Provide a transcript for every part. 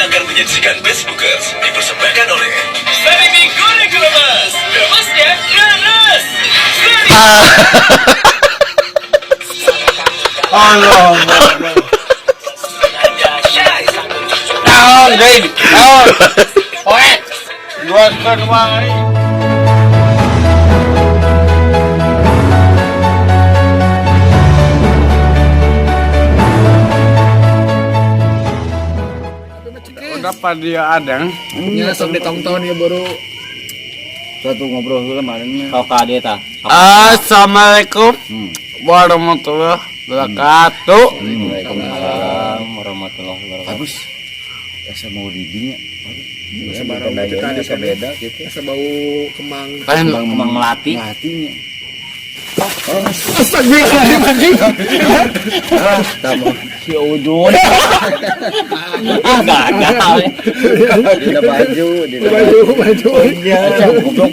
akan menyaksikan Facebookers dipersembahkan oleh Sarimi Goreng Kremes. Kremesnya kremes. Sari. Allah. Naon deui? Naon? Poe. Jualkeun uang ini. Udah pada adang. Nya sok ditonton ya baru. Satu ngobrol heula marengnya. Kau kade tah. Assalamualaikum warahmatullahi wabarakatuh. Waalaikumsalam warahmatullahi wabarakatuh. Bagus. Asa mau ridinya. Asa barang kita tadi asa kan. Beda gitu. Asa bau kembang. Kan Kembang melati. Melatinya. Astagfirullahaladzim, anjing. Tama. Si Ujun. Ah, gagal. Dina baju, dina Baju baju. Aca goblok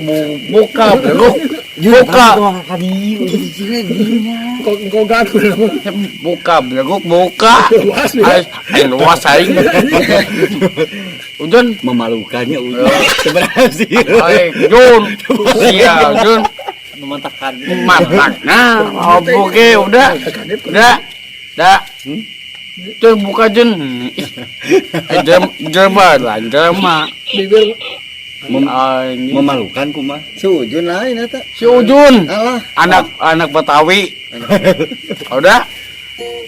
buka beluk. Buka. Kok kok gaduh. Buka beluk buka. Luas ya. Aing luas aing. Ujun. Memalukannya udah. Sebenarnya sih. Aing Jun. Iya, Jun. Memantakan. Matak. Nah, oke udah. Udah. Udah. Jun buka Jun. Ih. Eh, jelema lah, jelema. Bibir Anjing. Memalukan kumaha? Si Ujun lain eta. Si Ujun. Alah, Anak anak Betawi. Udah.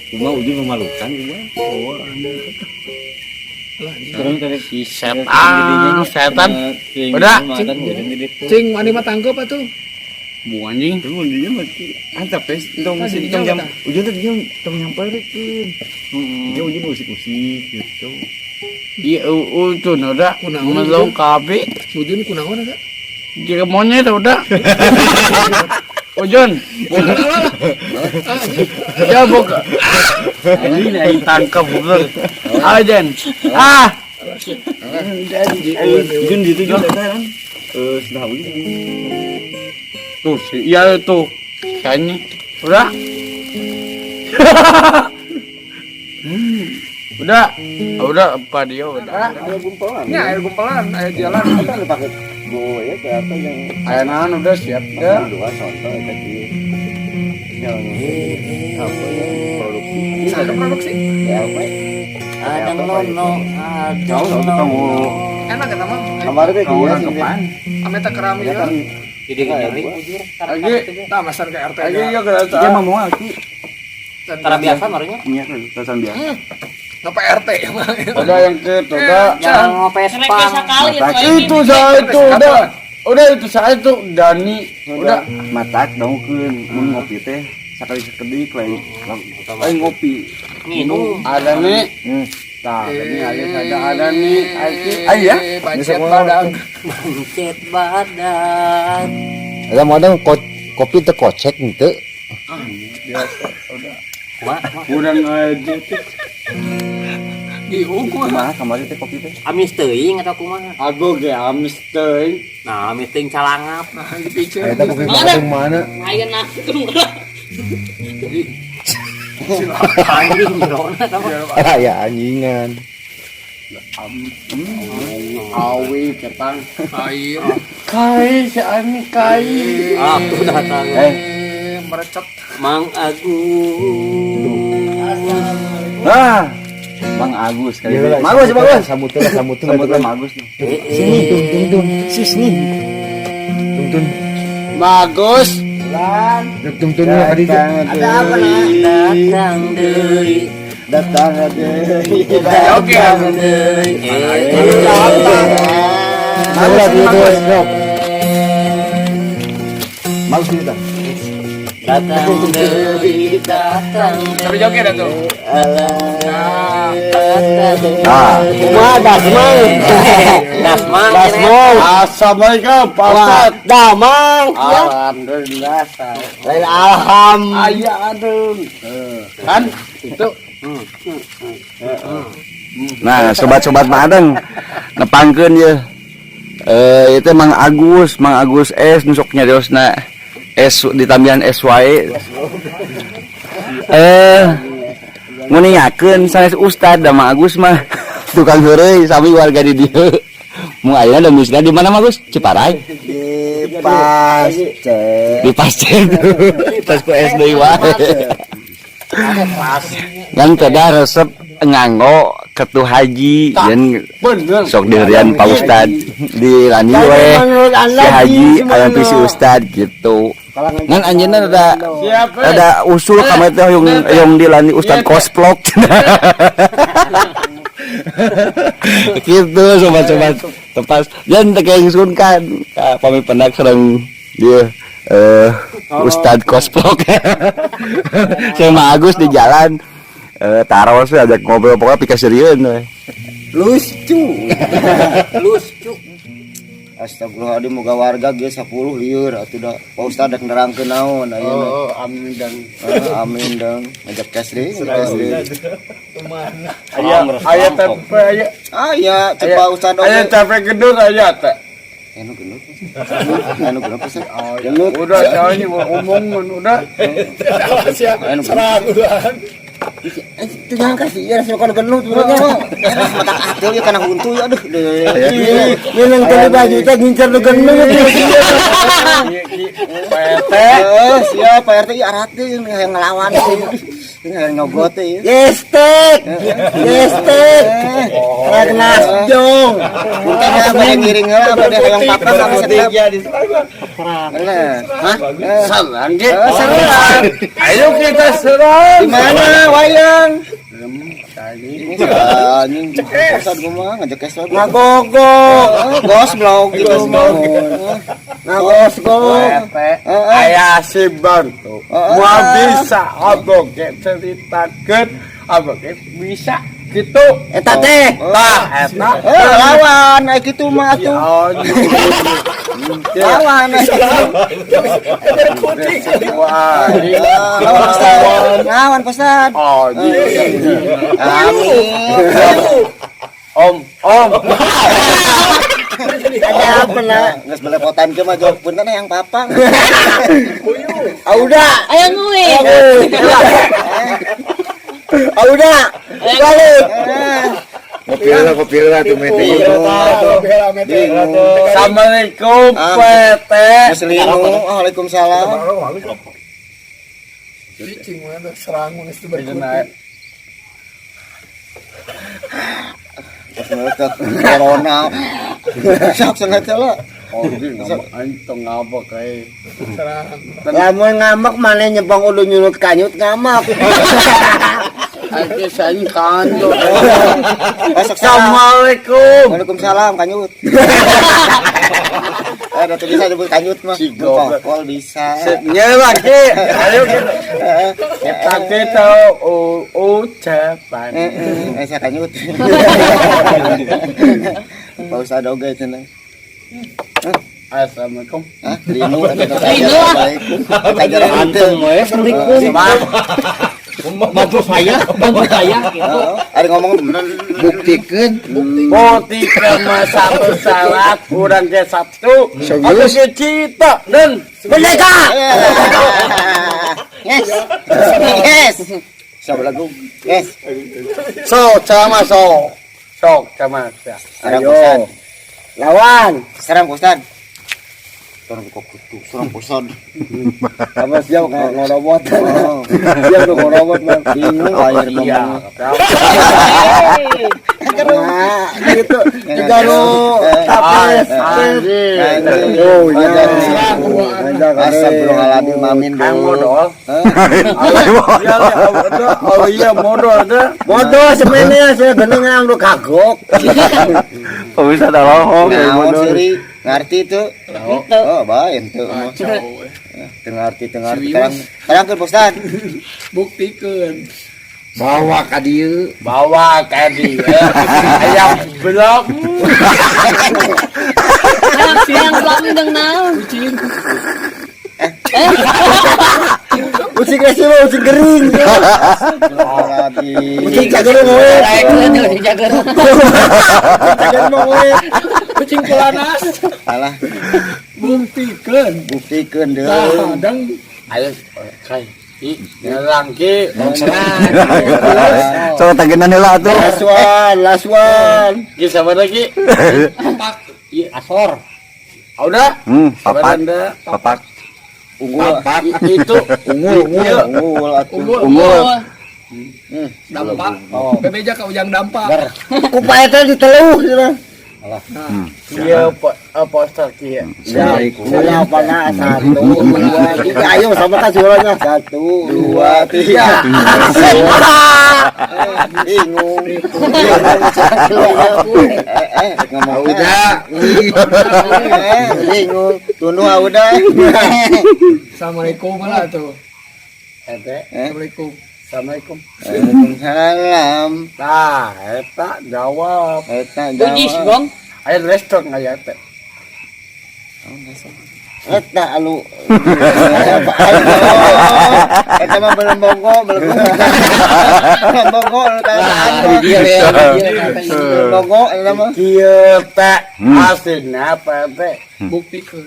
Kumaha ujung memalukan kumaha? Oh, Terus tadi si setan, setan. Udah. Cing mani mah tangkep atuh. Bu anjing. Tapi mun dinya mah antap teh tong Tadi tong jam dinya ujung teh dinya tong nyamperkeun. Dia ujung usik-usik gitu. Iya, Ujun udah. Kunaon, Melong kabe. Si Ujun kunaon eta? Jika monyet udah. Ujun. Ya buka. Ini aing tangkap goblok. Ah, Jen. Ah. Ujung di itu juga eta kan. Eh, sudah ujung. Tuh, si iya itu. Kayaknya. Udah. Udah. Udah apa dia udah. Ada gumpelan. Nya air gumpelan, air jalan. Eta nu pake go ya ternyata yang Ayo naon udah siap dah. dua contoh eta kieu. Yang apa ya produksi. Satu produksi. Ya apa? Adang nono, Jauh tuh kamu. Enak eta mah. Kemarin teh kieu sih. Ame teh kerami Ya ya. kan Jadi nyeri ujur. Lagi Tah masan ke RT. lagi ya kerasa. Dia mah moal ki. Tara biasa marahnya. Nya kan biasa. Ngapa RT mah. Udah yang ke udah. Jangan ngopi sekali Itu saya itu udah. Udah itu saya itu Dani. Udah. Matak dongkeun mun ngopi teh sakali sakedik lain lain ngopi. Minum. Ada nih. Tah, ini ada ada ada nih. Aiki. Aya. Bancet badan. Bancet badan. Ada modal kopi teh kocek henteu. Biasa udah. Wah, wah. Kurang aja tuh. Giung kumaha. Kumaha kamari teh kopi teh? Amis teuing atau kumaha? Aku ge amis teuing. Nah, amis teuing calangap. Nah, dipicir. Eta kopi Bandung mana? Ayo nangtung. Anjing jerona eta mah. Ah ya anjingan. Awi ketang. Air. Kai si ani kai. Ah, tuh datang. Eh, Merecet. Mang Agus. Ah. Bang Agus kali. Iya, Magus, Bagus. Sambutan lah, sambutan lah. Sambutan Magus nih. Sini tung tung tung. Sis nih. Tung tung. Bagus. Tung tung lah tadi. Ada apa Datang deui. Datang deui. Oke. Datang deui. Magus itu sok. Magus itu. Datang deui, datang Tapi joget atuh. Ah, kumaha dasmang? Dasmang. Dasmang. Assalamualaikum Pak Ustad. Damang. Alhamdulillah. Lain alham. Ayah aduh. Kan itu Nah, sobat-sobat Madeng nepangkeun ye. Eh, itu Mang Agus, Mang Agus S nu sok nyariosna S ditambihan S wae. Eh, nguningakeun sanes ustad da Mang Agus mah. Tukang heureuy sami warga di dieu. Mu ayeuna domisili di mana, Mas? Ciparai. Di Pasce. Di Pasce. Tas ku es deui wae. Ngan kedah resep nganggo ketu haji yen Bener. Sok diherian Pak Ustad di lani we Menurut si haji aya si Ustad gitu. Ngan anjeunna rada Siapa? Rada usul ka teh hoyong hoyong dilani Ustad kosplok gitu, sobat-sobat tepas dan teu kengsun kan ka pami pendak sareng dia Ustad kosplok. Saya mah Agus di jalan taros we ajak ngobrol, pokoknya pikaseurieun we. Lucu. Lucu. Astagfirullahaladzim, moga warga ge 10 lieur atuh da. Pak Ustad rek nerangkeun naon ayeuna. Oh, amin dan Eh, amin dong. Ngajak cash deui, ngajak cash deui. Aya aya tempe aya. Aya, cek Pak Ustad Aya oge. Tempe gendut aya teh. Anu gendut. Anu gendut Ustad. Gendut. Udah jangan ngomong udah. Anu gendut. Itu jangan kasih ya suka gendut sebenarnya. Mata atul ya kana huntu ya aduh. Minang tali baju teh ngincer nu gendut. PT. Eh, siap Pak RT ieu arat teh yang ngelawan teh. Ini hayang nyogot teh ieu. Gestek. Gestek. Ragnas jong. Punten ya bade ngiring heula bade hayang papa sama sekedap. Bener. Hah? Serang ge. Eh, serang. Ayo kita serang. Di mana wayang? Anjing, Ustad gua mah ngajak cash wae. Ngagogok. Gos blog gitu mah. Ngagosgok. PT. Aya si bantu. Mau bisa aboge ceritakeun aboge bisa gitu. Eta teh. Tah eta. Eh, lawan ai kitu mah atuh. Lawan ai kitu. Wah. Lawan Ustad. Lawan Ustad. Oh, Amin. Om, om. Ada apa nak? Geus belepotan ke mah jawab punten yang papang. Ah, udah. Ayo nguy. Ah, udah. Balik. Ngopi lah, ngopi lah tuh mete. Assalamualaikum PT. Muslimu, waalaikumsalam. Cicing mana serang geus teu Pas melekat corona. Sok sengaja lah. Oh, entong ngabok kayak. Lamun ngamak mana nyebang udah nyulut kanyut ngamak. Aki saya kanjo. Masuk salam. Assalamualaikum. Waalaikumsalam kanyut. Eh, udah tuh bisa disebut kanyut mah. Si goblok. Kol bisa. Nya lagi. Ayo kita kita kita ucapan. Eh, saya kanyut. Pak Ustad oge cenah. Assalamualaikum. Hah? Linu, Assalamualaikum. Ajaran Assalamualaikum. Bantu saya, bantu saya gitu. Ada ngomong Buktikan. Putih sama satu salat kurang ke satu. Aku ke cita dan Merdeka. Yes. Yes. Siapa lagu? Yes. So sama so. Sok sama. Serang Ustad. Lawan. Serang Ustad. Serang kok kutu, serang Ustad. Sama siap nggak ngerobot. Siap tuh ngerobot bang. Bingung air Iya. Nah, gitu. Juga lu tapes. Oh iya. Astagfirullahaladzim, amin Kang dulu. modal. Oh iya modal deh. Bodoh sebenarnya saya genengan lu kagok. Pemirsa tolong Naon suri ngarti tuh. Oh, bae ente. Teu ngarti, teu ngarti. Terang terangkeun Pak Ustad. Buktikan. Bawa ka dieu. Bawa ka dieu. Ayam belum. Yang belum deng naon. Ucing kasih mah ucing kering. Ucing cagerung we. Ucing cagerung. Cagerung we. Kucing kulanas. Alah, Buktikan. buktikeun deui. Tah, dang Ayo kai. Nyerang ki. Sok tagenan heula atuh. Last one, last one. Ki sama lagi. Asor. Udah. Papak. Sabaranda. Papak. Unggul. Itu Unggul, unggul, unggul atuh. Unggul. Unggul. Dampak. Bebeja ka ujang dampak. Ku pae teh diteluh cenah. Iya, poster ki. Assalamualaikum. Siapa satu, dua, tiga. Ayo sama kan suaranya. Satu, dua, tiga. Bingung. Ngomong udah. Bingung. Tunu udah. Assalamualaikum lah tuh. Ete. Assalamualaikum. Assalamualaikum. Waalaikumsalam. Nah, eta jawab. Eta Bugis, jawab. Bang. Ayo restoran aya teh. Eta alu. Eta mah belum bongko, belum. Belum bongko, Dia belum bongko, eta mah. Kieu teh aslina apa teh? Buktikeun.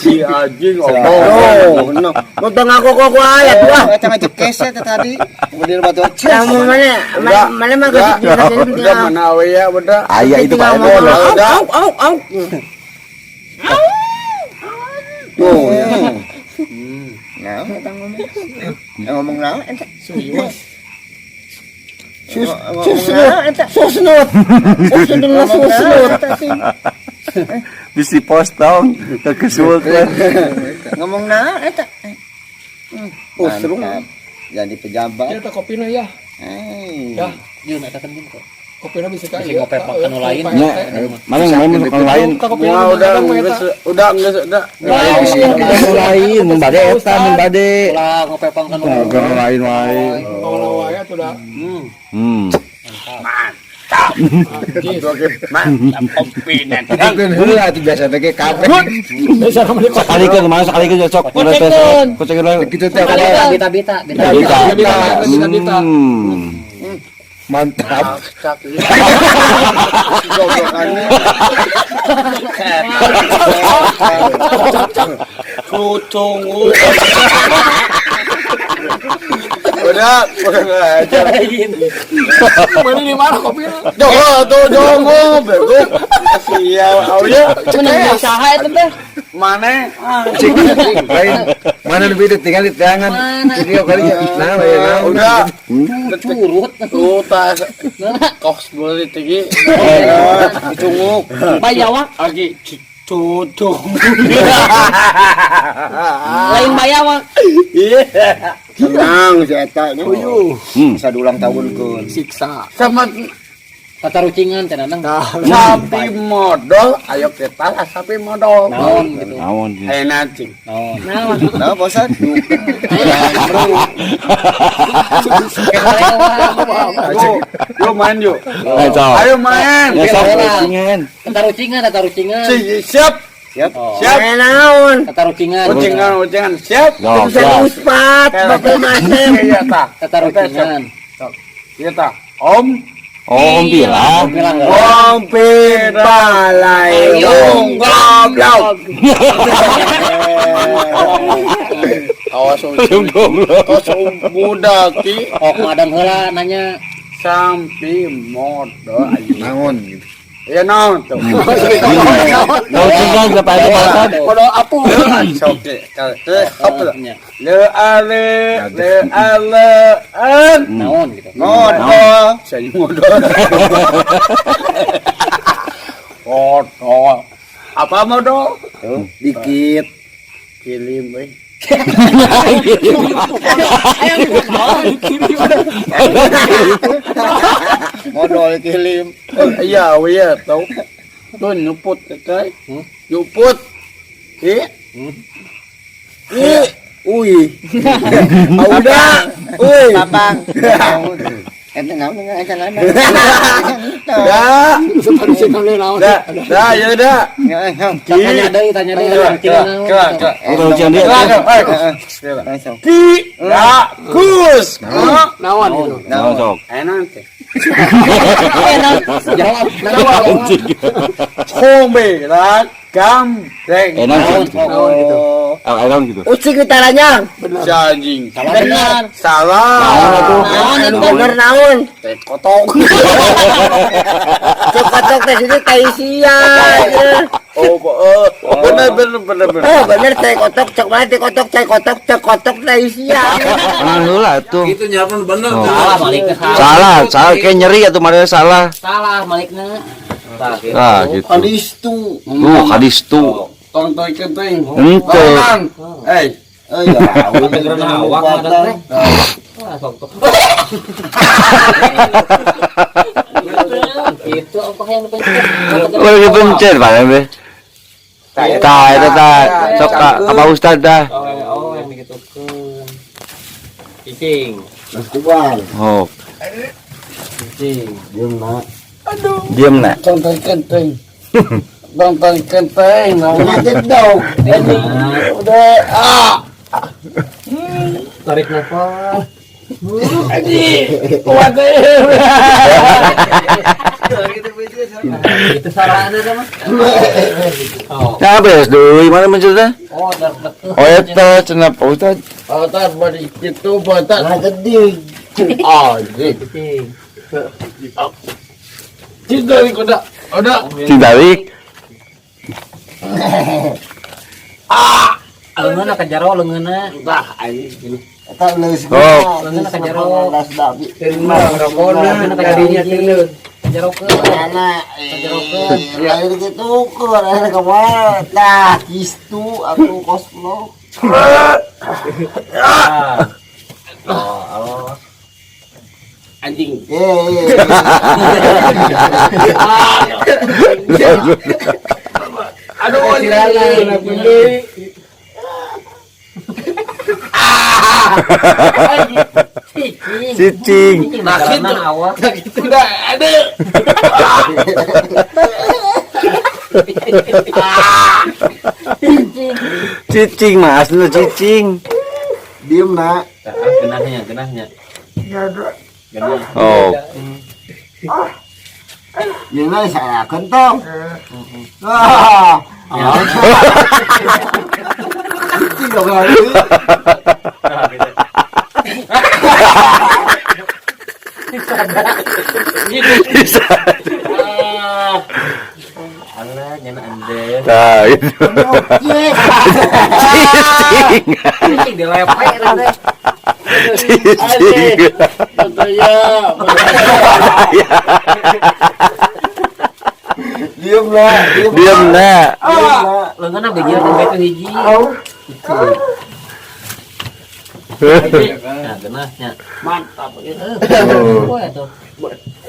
Si anjing Oh, ngomong. no. Mau ngaku kok aya tuh ah. Eta mah jekes eta tadi. Kemudian batu Kamu mana? Udah. Mana mah Udah, gosip udah mana we ya udah. Aya itu Pak Ngomong, Eko. Udah. Au au au. Tuh. Nah, eta ngomong. Ngomong naon eta? Suyus. Sus, susnut, Susnut. Susnut susnut. Bisi postong kekesul teh. Ngomong naon eta? Usrung. Jadi pejabat. Ya teh kopina ya. Hei. Ya, Jeung eta kan jeung kok. kopina bisa ka. Bisa ngopi makan nu lain. Nya, mana yang main kalau lain? Wah, udah geus, udah geus, udah. Lain, mun bade eta mun bade. Ulah ngopi pangkan nu. Kalau lain wae. Kalau wae atuh da. Mantap kopi Bukan heula atuh biasa teh ge kabeh. Biasa namanya kopi. Sakalikeun mana sakalikeun sok. Kocekeun. Kocekeun. Kitu teh Bita bita bita. Bita. Bita, bita, bita. Mantap. Kucungu. Udah, kurang ajar. Mana di mana kopina? Jauh tuh jongo, bego. Sial, auya. Menang usaha eta teh. Mana? Lain mana lebih itu tinggal di tangan. Video kali ya. Nah, ya nah. Udah. Curut. Tuh tas kos boleh tinggi. Dicunguk. Bayawak, Lagi cucung. lain bayawak. Iya. Tenang si eta nya. Bisa diulang tahun ke. Siksa. Sama Tatarucingan cenah nang. sapi modal, ayo kita lah sapi modal. Naon gitu. Naon. Ayo nanti. Naon. Naon. Nah, bosan. Ayo, yuk main yuk. Ayo, sok. Ayo main. Ya sok kocingan. Tatarucingan, tatarucingan. Siap, Siap. siap. Naon? Tatarucingan. Ucingan, ucingan, siap. Sok, Bisa siap. uspat bapak masem. Iya ta. Tatarucingan. Iya ta. Om, Om bilang. Bilang enggak? Om Balai Ung goblok. Awas Om goblok. Awas muda ki Oh, madang heula nanya. sampai modal. Naon gitu. Ya naon tuh. Kocingan siapa itu Pak Ustad? Modal apu. Sok ke hop. Nya. Le ale le ale an. Naon gitu. Modal. Saya modal. Modal. Apa modal? Tuh, dikit. Kilim euy. Modal kilim. Iya, iya, tahu. Tuh nyuput teh. Nyuput. Ih. Ih. Ui. Udah. Uy. Papang. Eta naon eta naon. Dah. Tatarucingan naon. Dah, dah, ya dah. Tanya deui, tanya deui tatarucingan naon. Ke, ke. Oh, kocingan dia. Ke, ke. Ki, da, kus. Naon gitu. Naon sok. Enak teh. Jawab. Jawab. Kome lah, Gambreng. Enak gitu. Naon gitu. Oh, enak gitu. Ucing ditaranyang. Si anjing. Bener. Salah. Naon atuh? Naon itu bener naon? Teh kotok. Cek kotok teh sini tai sia. Oh, bener bener bener bener. Oh, bener teh kotok cek mana teh kotok teh kotok cek kotok tai sia. Menang heula atuh. Itu nyapan bener. Oh. Salah malikna salah. Salah, salah kayak nyeri atuh mana salah. Salah malikna. Tah gitu. Ah, gitu. Kadistu. Tuh, kadistu. Tong tong kenteng. Ente. Eh, Eh ya, Karena awak mah ada teh. Wah, sok tuh. Gitu apa yang dipencet? Lagi dipencet Pak Embe. Tah, eta tah. Sok ka apa Ustad dah. Oh, oh yang digitukeun. Cicing, Oh, cicing. diem nak. tong tong kenteng. Tong tong kenteng. dong. Udah ah. Tarik nafas. Anjing. Kuat deh. Itu sarana sama. Oh, Nah, beres deui mana mencetnya? oh, deket. Oh, eta cenah Pak Ustad. Otak bari itu botak. Gede. Anjing. Cicing. Cinta ni udah. Udah. Cing tarik. Leungeunna ka jero leungeunna. Dah anjing. Eta leus. Oh. Leungeunna ka jero. Rokona kadinya tileun. Ka jero keun. Karena ya gitu ke kemana? Nah, kistu atau kosplok. Ah. Oh, oh. Anjing. Eh, Aduh, anjing. Cicing. Cicing. Cicing nah, gitu. Awak. Udah, ada. Cicing mah asli cicing. diem nak. Genahnya, genahnya. Genah. Oh, Ya lah saya kentong. Wah. Tiga kali. bisa. Alah, nyana ande. Nah, gitu. Cicing. Cicing dilepek teh. Cicing. Katanya. Diem lah. Diem. Diem nak. Diem nak. Leungeunna bejeu teh itu hiji. Nah, genahnya. Mantap. Oh, atuh.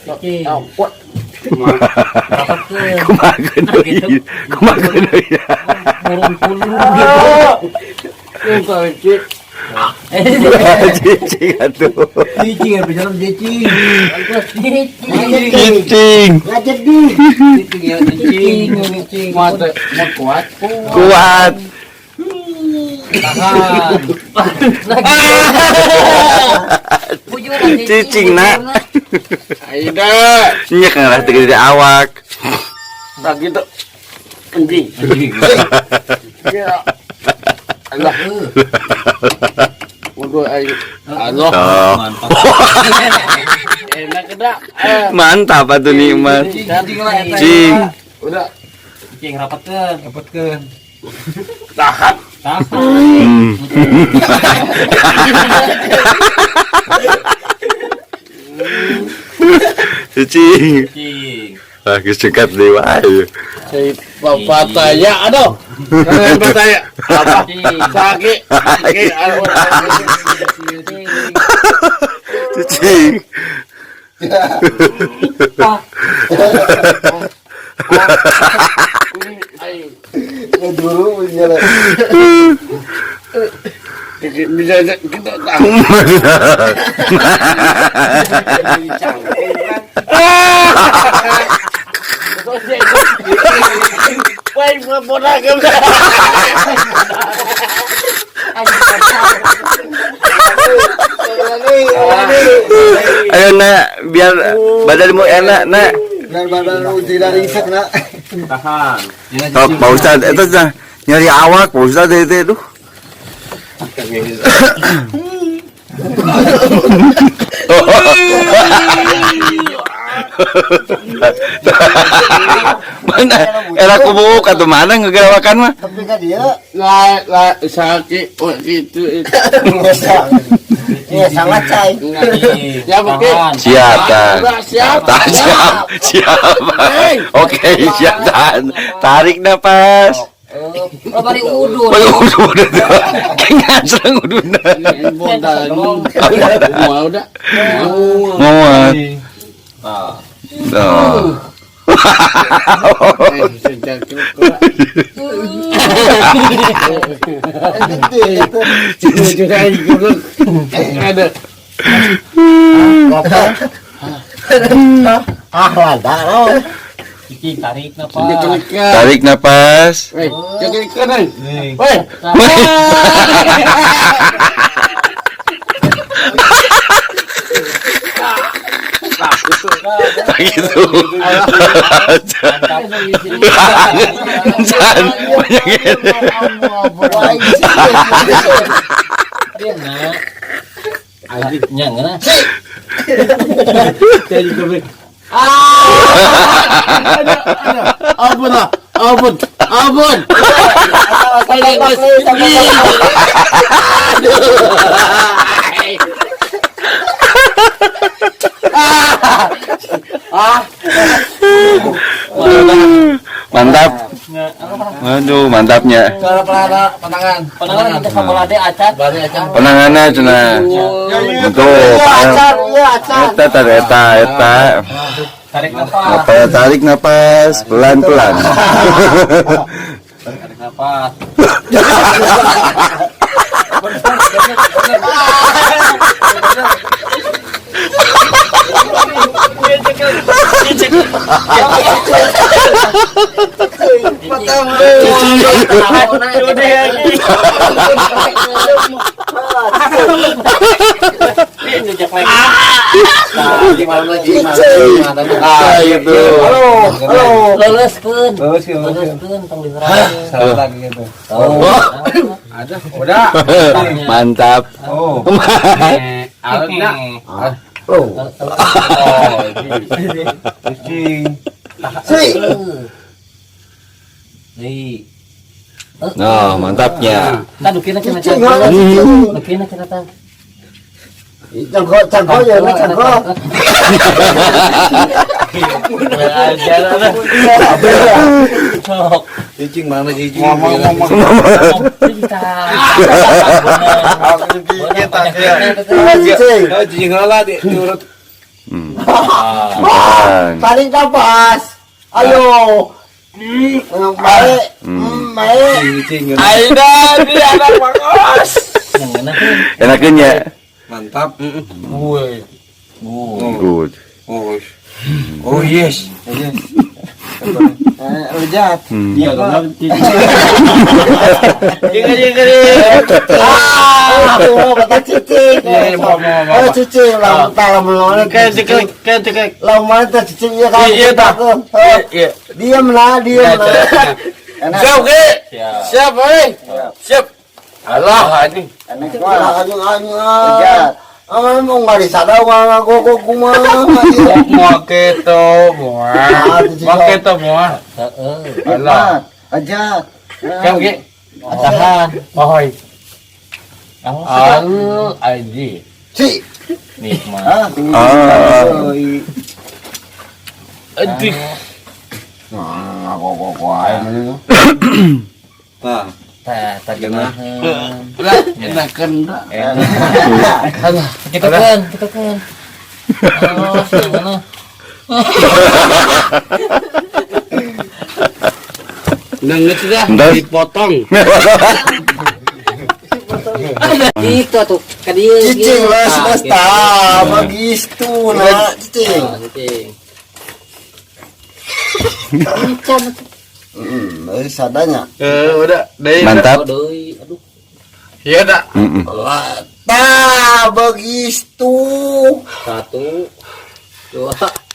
Cicing. Rapatkeun. Kumaha deui? Kumaha deui? Burung puluh. Cicing atuh. Cicing ya bicara cicing. Cicing. Cicing. Nggak jadi. Cicing ya cicing, cicing. Kuat, mau kuat. Kuat. Tahan. Bujurna Cicing, nak. Aida. Nya kan ngerasa gede awak. Tak gitu. Anjing. Ya. Allah. Waduh, aing. Allah. Oh. Mantap. Enak dah. Mantap atuh nikmat. Cicing lah eta. Cing. Udah. Cicing rapatkeun. Rapatkeun. Tahan. Tahan. Cicing. Cicing. Ah, geus cekat deui wae. Si Papataya, aduh. Kalian percaya? Apa? Sakit. Sakit. Aduh. Cicing. Cicing. Ya dulu punya lah. Bisa kita tahu. Wah, ponakan. Ayo nak, biar badanmu enak nak. Biar badan lu tidak riset nak. Tahan. Sok Pak Ustad eta tah nyari awak Pak Ustad teh duh. Mana era kubu katuh mana ngegerawakan mah. Tapi ka dia Lah lah sakit oh gitu itu. ya sangat cai. Ya oke. Siap tan. Siap. Tan, siap. Siap. Oke, siap tan. Tarik napas. Oh, bari udun. Waduh, udah, udah. Kayak ngasreng uduna. Mau udah. Mau. Oh. Ada. Ah lada oh. Cicing tarik napas. Tarik napas. Woi, cekik-cekik. Woi. Gitu. Jangan banyak ini. Dia na. Nya ngeunah. Ampun lah, ampun, ampun. Mantap. Aduh, mantapnya. Pantangan. Panangan kita sabola teh acan. Penangannya cenah. Betul. Acan, iya acan. Eta eta eta eta. Tarik napas. Apa tarik napas pelan-pelan. Tarik napas. Ah, gitu. Halo, halo. Leuleuskeun. Leuleuskeun tong diserang. Salah lagi gitu. Ada, udah. Mantap. Oh. Alatnya. Oh. Cicing. Si. Deui. Nah, mantapnya. Tah dukina cenah. Cicing, cicing. Dukina cenah tah. Cangko, cangko ya, na cangko. Sok. Cicing mana cicing? Ngomong-ngomong. Cicing. Oh, cicing heula di diurut. Tarik nafas. Ayo. Mae, mae. Cicing. Aida, dia anak bagus. Enakeun ya. Mantap. Woi. Good. Oh. Oh yes. Yes. Lejat. Iya, Ah, tuh, kata cicing. Oh, cicing lah, mentah lah, Kayak cekek. Lah, mana teh cicing ya kan? Iya, tak. Iya. Diam lah, diam lah. Enak. Siap, oke. Siap. Siap, oi. Siap. Alah, ini. Enak mah, anjing anjing. Lejat. Ah, mau nggak disadar nggak gua kumaha. Mau keto, mau. Mau keto, mau. Heeh. Alah. Aja. Siap, oke. Tahan. Ohoi. Al Al aji. Si. Nikmat. Ah, Ah. Aduh. Nah, kok kok kok ayo mana. Tah. Tah, tah geunaheun. Lah, enakan dah. Kita kan, kita kan. Oh, gimana? Nangis dah, Ndas. dipotong. Gitu tuh, ka dieu. Cicing lah semesta, bagistu nah cicing. Cicing. Sadanya. Udah, deh. Mantap. Deui, aduh. Iya dah. Mm-mm. Tah, begitu. 1 2.